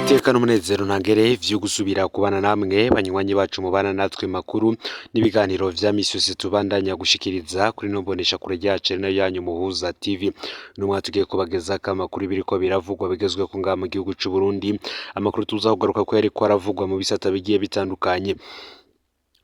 Iteka n'umunezero ntangere vyo gusubira kubana namwe banywanyi bacu mubana natwe makuru n'ibiganiro vya misi yose tubandanya gushikiriza kuri ino mboneshakure ryacu ari nayo yanyu Muhuza TV. N'umwe tugiye kubagezako amakuru biriko biravugwa bigezweho ngaha mu gihugu c'u Burundi, amakuru tuza kugaruka ko yariko aravugwa mu bisata bigiye bitandukanye.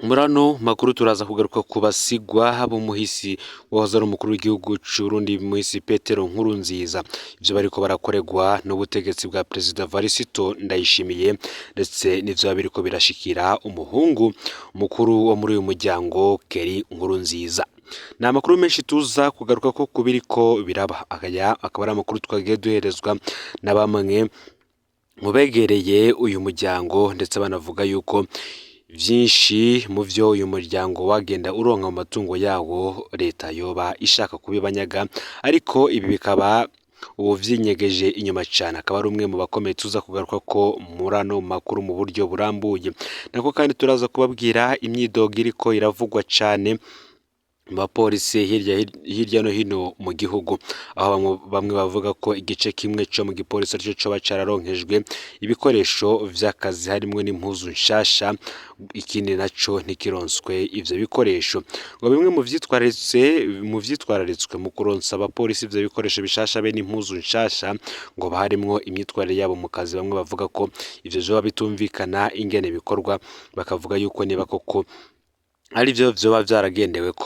Muri ano makuru turaza kugaruka ku basigwa b'umuhisi wahoze ari umukuru w'igihugu c'Uburundi muhisi Petero Nkurunziza, ivyo bariko barakorerwa n'ubutegetsi bwa Perezida Varisito Ndayishimiye, ndetse n'ivyo biriko birashikira umuhungu mukuru wo muri uyu muryango Keri Nkurunziza. Ni amakuru menshi tuza kugaruka ko kubiriko biraba, aya akaba ari amakuru twagiye duherezwa na bamwe mu begereye uyu muryango, ndetse banavuga yuko vyinshi mu vyo uyu muryango wagenda uronka mu matungo yawo leta yoba ishaka kubibanyaga, ariko ibi bikaba ubu vyinyegeje inyuma cane. Akaba ari umwe mu bakomeye tuza kugaruka ko muri ano makuru mu buryo burambuye. Nako kandi turaza kubabwira imyidogo iriko iravugwa cane mu bapolisi hirya no hino mu gihugu, aho bamwe bavuga ko igice kimwe co mu gipolisi arico coba cararonkejwe ibikoresho vy'akazi harimwo n'impuzu nshasha, ikindi naco ntikironswe ivyo bikoresho. Ngo bimwe mu vyitwararitswe mu kuronsa abapolisi ivyo bikoresho bishasha be n'impuzu nshasha, ngo harimwo imyitwarire yabo mu kazi. Bamwe bavuga ko ivyo vyoba bitumvikana ingene bikorwa, bakavuga yuko niba koko arivyo vyoba vyaragendewe ko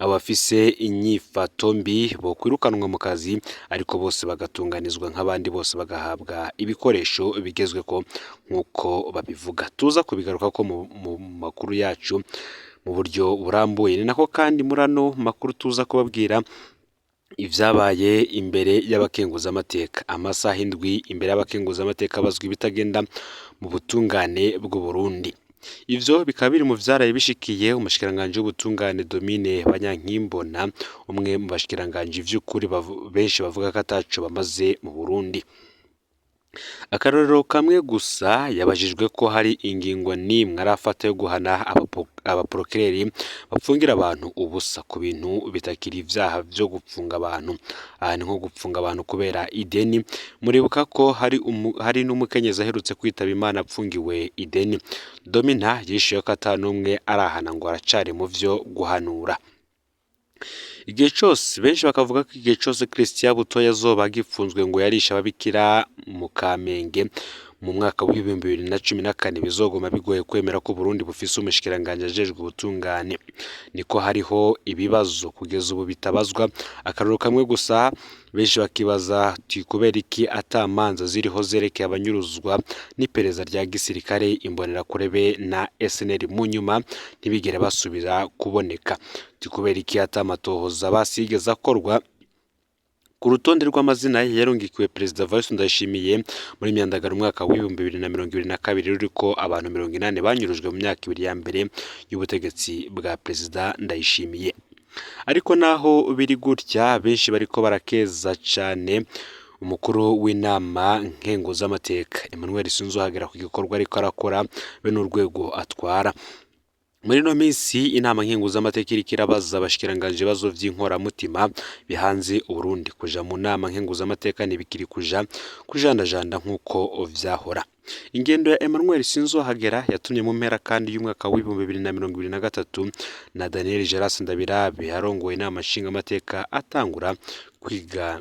abafise inyifato mbi bokwirukanwa mu kazi, ariko bose bagatunganizwa nk'abandi bose bagahabwa ibikoresho bigezweko nk'uko babivuga. Tuza kubigarukako mu makuru yacu mu buryo burambuye. Ni nako kandi muri ano makuru tuza kubabwira ivyabaye imbere y'abakenguzamateka, amasaha 7 imbere y'abakenguzamateka bazwi ibitagenda mu butungane bw'Uburundi. Ivyo bikaba biri mu vyaraye bishikiye umushikiranganji w'ubutungane Domine Banyankimbona, umwe mu bashikiranganji vy'ukuri benshi bavuga ko ataco bamaze mu Burundi. Akarorero kamwe gusa, yabajijwe ko hari ingingo n'imwe arafata yo guhana abaprokireri bapfungira abantu ubusa ku bintu bitakiri ivyaha vyo gupfunga abantu. Aha ni nko gupfunga abantu kubera ideni. Muribuka ko hari n'umukenyezi aherutse kwitaba Imana apfungiwe ideni. Domina yishuye ko ata n'umwe arahana, ngo aracari mu vyo guhanura. Igihe cose benshi bakavuga ko igihe cose Christian Butoyi azoba agipfunzwe ngo yarishe ababikira mu Kamenge mu mwaka w'2014, bizoguma bigoye kwemera ko Burundi bufise umushikiranganji ajejwe ubutungane. Niko hariho ibibazo kugeza ubu bitabazwa. Akarorero kamwe gusa, benshi bakibaza ti kubera iki ata manza ziriho zerekeye abanyuruzwa n'iperereza rya gisirikare Imbonerakure be na SNL, mu nyuma ntibigere basubira kuboneka, ti kubera iki ata matohoza basigeze akorwa ku rutonde rw'amazina yarungikiwe Perezida Varisito Ndayishimiye muri Myandagaro umwaka w'2022, ruriko abantu 80 banyurujwe mu myaka 2 ya mbere y'ubutegetsi bwa Perezida Ndayishimiye. Ariko naho biri gutya, benshi bariko barakeza cane umukuru w'inama nkenguzamateka Emmanuel Sinzohagera ku gikorwa ariko arakora be n'urwego atwara. Muri ino minsi inama nkenguzamateka iriko irabaza abashikiranganji ibibazo vy'inkoramutima bihanze Uburundi. Kuja mu nama nkenguzamateka ntibikiri kuja kujandajanda nk'uko vyahora. Ingendo ya Emmanuel Sinzohagera yatumye mu mpera kandi y'umwaka w'2023 na Daniel Geras Ndabirabe arongoye inama nshingamateka atangura kwiga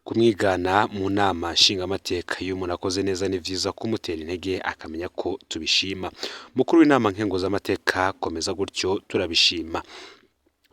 kumwigana mu nama nshingamateka. Iyo umuntu akoze neza ni vyiza kumutera intege akamenya ko tubishima. Mukuru w'inama nkenguzamateka, komeza gutyo, turabishima.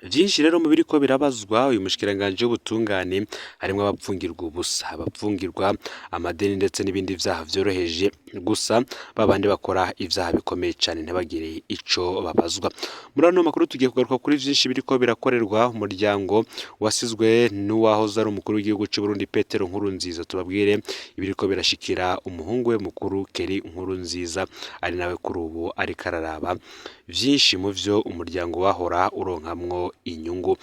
Vyinshi rero mu biriko birabazwa uyu mushikiranganji w'ubutungane harimwo abapfungirwa ubusa, abapfungirwa amadeni ndetse n'ibindi vyaha vyoroheje, gusa babandi bakora ivyaha bikomeye cane ntibagire ico babazwa. Muri ano makuru tugiye kugaruka kuri vyinshi biriko birakorerwa umuryango wasizwe n'uwahoze ari umukuru w'igihugu c'u Burundi Petero Nkurunziza. Tubabwire ibiriko birashikira umuhungu we mukuru Keri Nkurunziza, ari nawe kuri ubu ariko araraba vyinshi mu vyo umuryango wahora uronkamwo inyungu.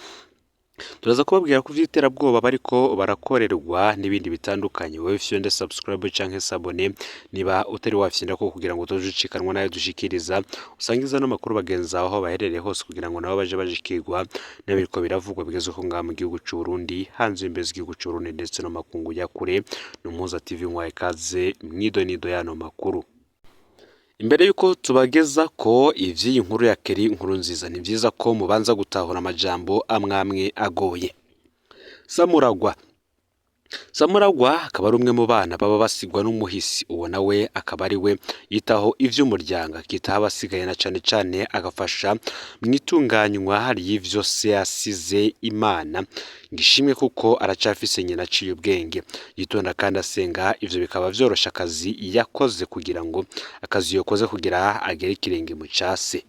Turaza kubabwira ku vy'iterabwoba bariko barakorerwa n'ibindi bitandukanye. Wewe fyonde subscribe canke s'abonner niba utari wafyonda ko kugira ngo utoje ucikanwa nayo dushikiriza, usangiza no makuru bagenzi aho baherereye hose kugira ngo nabo baje bashikirwa n'ibiriko biravugwa bigezweho ngaha mu gihugu c'u Burundi, hanze y'imbibe z'igihugu c'u Burundi ndetse no makungu ya kure. Ni TV nkwaye ikaze mw'idonido y'ano makuru. Imbere yuko tubageza ko ivy'iyi nkuru ya Kelly Nkurunziza, ni vyiza ko mubanza gutahura amajambo amwamwe agoye. Samuragwa. Samuragwa akaba ari umwe mu bana baba basigwa n'umuhisi, uwo nawe akaba ari we yitaho ivy'umuryango, akitaho abasigaye na cane cane agafasha mu itunganywa ry'ivyo se yasize. Imana ngo ishimwe kuko aracafise nyina aciye ubwenge, yitonda kandi asenga, ivyo bikaba vyorosha akazi yakoze kugira ngo akazi yokoze kugira agere ikirenge mu case.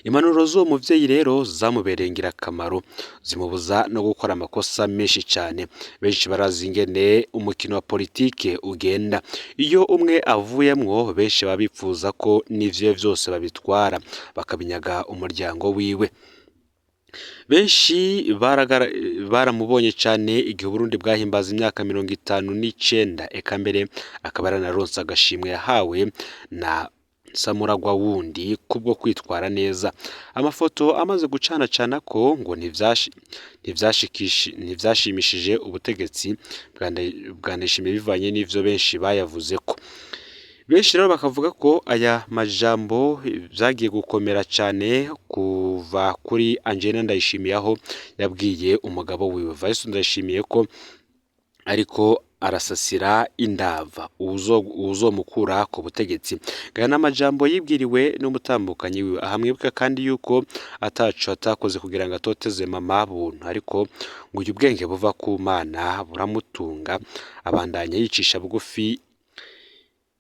Impanuro z'uwo muvyeyi rero zamubereye ingirakamaro, zimubuza no gukora amakosa menshi cane. Benshi barazi ingene umukino wa politike ugenda. Iyo umwe avuyemwo, benshi baba bipfuza ko n'ivyiwe vyose babitwara bakabinyaga umuryango wiwe. Benshi baramubonye cane igihe Uburundi bwahimbaza imyaka 59, eka mbere akaba yaranaronse agashimwe yahawe na Samuragwa wundi kubwo kwitwara neza. Amafoto amaze gucanacana ko ngo ntivyashimishije ubutegetsi bwa Ndayishimiye bivanye n'ivyo benshi bayavuzeko. Benshi rero bakavuga ko aya majambo vyagiye gukomera cane kuva kuri Angelina Ndayishimiye, aho yabwiye umugabo wiwe Varisto Ndayishimiye ko ariko arasasira indava uwuzomukura ku butegetsi. Ngaya n'amajambo yibwiriwe n'umutambukanyi wiwe. Aha mwibuke kandi yuko ataco atakoze kugira ngo atoteze mama Buntu, ariko ngo uyu ubwenge buva ku Mana buramutunga, abandanya yicisha bugufi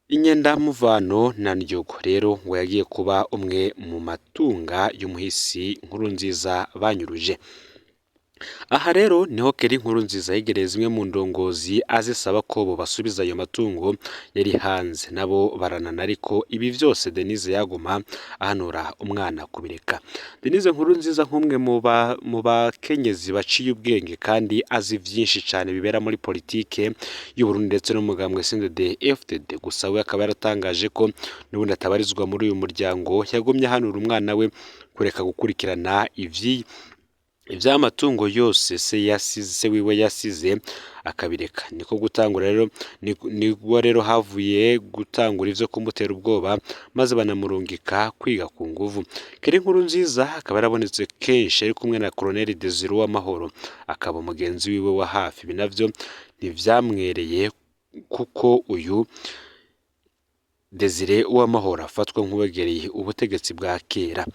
inyendamuvano na ndyogo. Rero ngo yagiye kuba umwe mu matunga y'umuhisi Nkurunziza banyuruje. Aha rero niho Kelly Nkurunziza yegereye zimwe mu ndongozi azisaba ko bobasubiza ayo matungo yari hanze, nabo baranana, ariko ibi vyose Denise yaguma ahanura umwana kubireka. Denise Nkurunziza nk'umwe mu bakenyezi baciye ubwenge kandi azi vyinshi cane bibera muri politike y'Uburundi ndetse n'umugambwe CNDD FDD, gusa we akaba yaratangaje ko n'ubundi atabarizwa muri uyu muryango, yagumye ahanura umwana we kureka gukurikirana ivy'amatungo yose se yasize, se wiwe yasize akabireka. Niko gutangura rero, nibwo rero havuye gutangura ivyo kumutera ubwoba, maze banamurungika kwiga ku nguvu. Kelly Nkurunziza akaba yarabonetse kenshi ari kumwe na Colonel Desire Uwamahoro, akaba umugenzi wiwe wa hafi. Ibi navyo ntivyamwereye kuko uyu Desire Uwamahoro afatwa nk'uwegereye ubutegetsi bwa kera.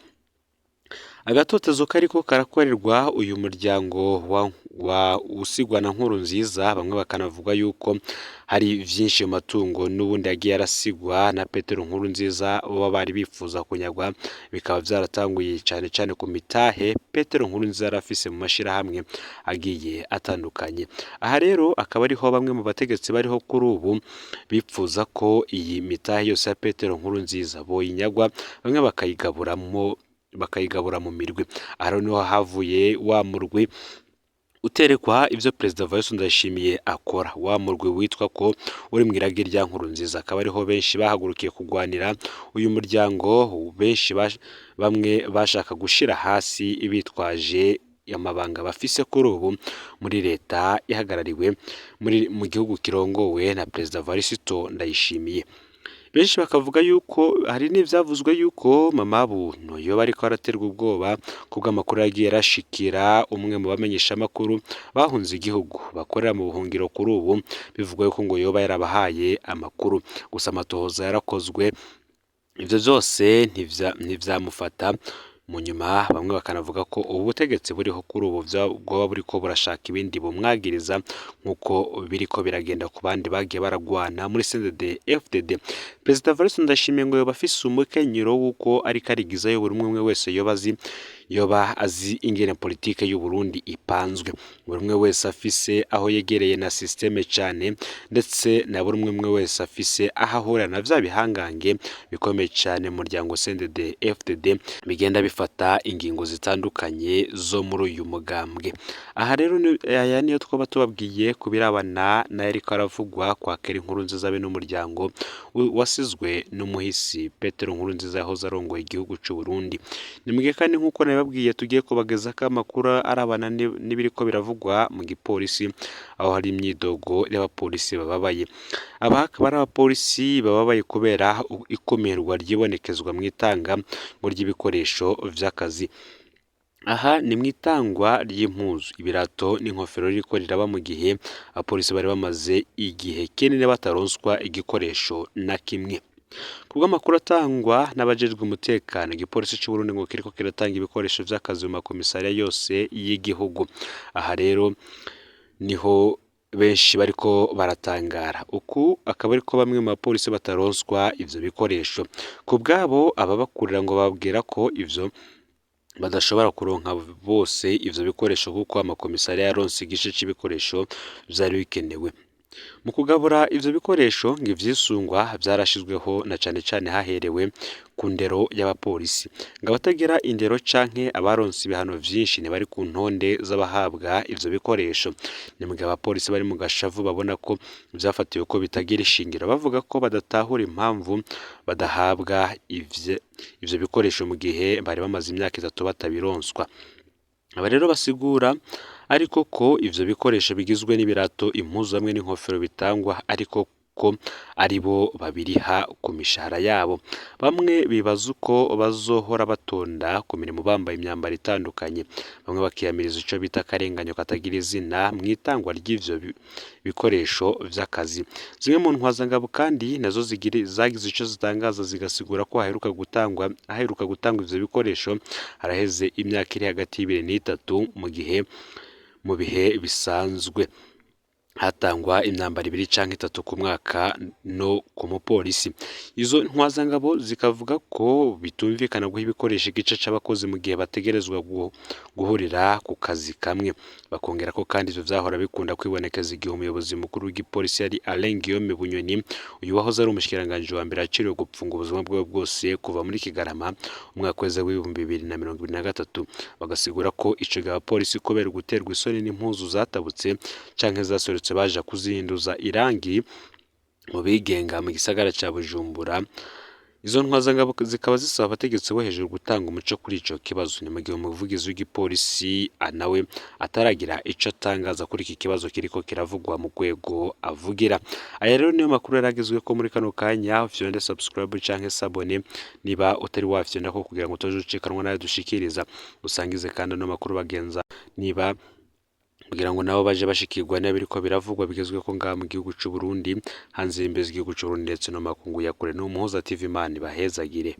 Agatotezo kariko karakorerwa uyu muryango wa usigwa na Nkurunziza, bamwe bakanavuga yuko hari vyinshi mu matungo n'ubundi yagiye arasigwa na Petero Nkurunziza baba bari bifuza kunyagwa, bikaba vyaratanguye cane cane ku mitahe Petero Nkurunziza yari afise mu mashirahamwe agiye atandukanye. Aha rero akaba ariho bamwe mu bategetsi bariho kuri ubu bipfuza ko iyi mitahe yose ya Petero Nkurunziza boyinyagwa, bamwe bakayigaburamwo, bakayigabura mu mirwi. Aha rero niho havuye wa murwi uterekwa ivyo Perezida Evariste Ndayishimiye akora, wa murwi witwa ko uri mw'iragi rya Nkurunziza, akaba ariho benshi bahagurukiye kugwanira uyu muryango, benshi bamwe bashaka gushira hasi bitwaje amabanga bafise kuri ubu muri leta ihagarariwe muri mu gihugu kirongowe na Perezida Evariste Ndayishimiye. Benshi bakavuga yuko hari n'ivyavuzwe yuko mama Buntu yoba ariko araterwa ubwoba kubw'amakuru yagiye arashikira umwe mu bamenyeshamakuru bahunze igihugu bakorera mu buhungiro kuri ubu, bivugwa yuko ngo yoba yarabahaye amakuru. Gusa amatohoza yarakozwe, ivyo vyose ntivyamufata. Mu nyuma bamwe bakanavuga ko ubu butegetsi buriho kuri ubu bwoba buriko burashaka ibindi bumwagiriza, nk'uko biriko biragenda ku bandi bagiye baragwana muri CNDD FDD. Perezida Evariste Ndayishimiye ngo yoba afise umukenyero w'uko ariko arigizayo buri umwe wese yoba azi yoba azi ingene politike y'u Burundi ipanzwe. Buri umwe wese afise aho yegereye na système cane, ndetse na buri umwe wese afise aho ahurira na vya bihangange bikomeye cane mu muryango CNDD FDD bigenda bifata ingingo zitandukanye zo muri uyu mugambwe. Aha rero aya niyo twaba tubabwiye ku birabana n'ayariko aravugwa kwa Keri Nkurunziza be n'umuryango wasizwe n'umuhisi Petero Nkurunziza yahoze arongoye igihugu c'u Burundi. Ni mugihe kandi nk'uko nabibabwiye tugiye kubagezako amakuru arabana n'ibiriko biravugwa mu gipolisi, aho hari imyidogo y'abapolisi bababaye. Aba akaba ari abapolisi bababaye kubera ikumirwa ryibonekezwa mw'itanga ngo ry'ibikoresho vy'akazi. Aha ni mw'itangwa ry'impuzu, ibirato n'inkofero ririko riraba mu gihe abapolisi bari bamaze igihe kinini bataronswa igikoresho na kimwe. Kubw'amakuru atangwa n'abajejwe umutekano, igipolisi c'u Burundi ngo kiriko kiratanga ibikoresho vy'akazi mu makomisariya yose y'igihugu. Aha rero niho benshi bariko baratangara, uku akaba ariko bamwe mu bapolisi bataronswa ivyo bikoresho. Ku bwabo ababakurira ngo bababwira ko ivyo badashobora kuronka bose ivyo bikoresho kuko amakomisariya yaronse igice c'ibikoresho vyari bikenewe. Mu kugabura ivyo bikoresho ngo ivyisungwa vyarashizweho na cane cane haherewe ku ndero y'abapolisi, ngo abatagira indero canke abaronse ibihano vyinshi ntibari ku ntonde z'abahabwa ivyo bikoresho. Ni mugihe abapolisi bari mu gashavu babona ko ivyafatiwe ko bitagira ishingiro, bavuga ko badatahura impamvu badahabwa ivyo bikoresho mu gihe bari bamaze imyaka 3 batabironswa. Aba rero basigura ariko ko ivyo bikoresho bigizwe n'ibirato, impuzu hamwe n'inkofero bitangwa ariko ko aribo babiriha ku mishahara yabo. Bamwe bibaza uko bazohora batonda ku mirimo bambaye imyambaro itandukanye, bamwe bakiyamiriza ico bita akarenganyo katagira izina mw'itangwa ry'ivyo bikoresho vy'akazi. Zimwe mu ntwazangabo kandi nazo zagize ico zitangaza zigasigura ko haheruka gutangwa ivyo bikoresho haraheze imyaka iri hagati y'ibiri n'itatu, mu gihe mu bihe bisanzwe hatangwa imyambaro 2 canke 3 ku mwaka no ku mupolisi. Izo ntwazangabo zikavuga ko bitumvikana guha ibikoresho igice c'abakozi mu gihe bategerezwa guhurira ku kazi kamwe. Bakongera ko kandi ivyo vyahora bikunda kwibonekeza igihe umuyobozi mukuru w'igipolisi yari Alain Guillaume Bunyoni, uyu wahoze ari umushikiranganji wa mbere aciriwe gupfunga ubuzima bwiwe bwose kuva muri Kigarama umwaka weze w'2023. Bagasigura ko ico gihe abapolisi kubera guterwa isoni n'impuzu zatabutse canke zaserutse baja kuzihinduza irangi mu bigenga mu gisagara ca Bujumbura. Izo ntwazangabo zikaba zisaba abategetsi bo hejuru gutanga umuco kuri ico kibazo. Ni mu gihe umuvugizi w'igipolisi nawe ataragira ico atangaza kuri iki kibazo kiriko kiravugwa mu rwego avugira. Aya rero niyo makuru yaragezweko muri kano kanya. Fyonde subscribe canke s'abonner niba utari wafyonda ko kugira ngo utaje ucikanwa nayo dushikiriza. Usangize kandi ano makuru bagenza niba kugira ngo nabo baje bashikirwa n'ibiriko biravugwa bigezweko ngaha mu gihugu c'u Burundi, hanze y'imbibe z'igihugu c'u Burundi ndetse no mu makungu ya kure. Ni Umuhuza TV, Imana ibahezagire.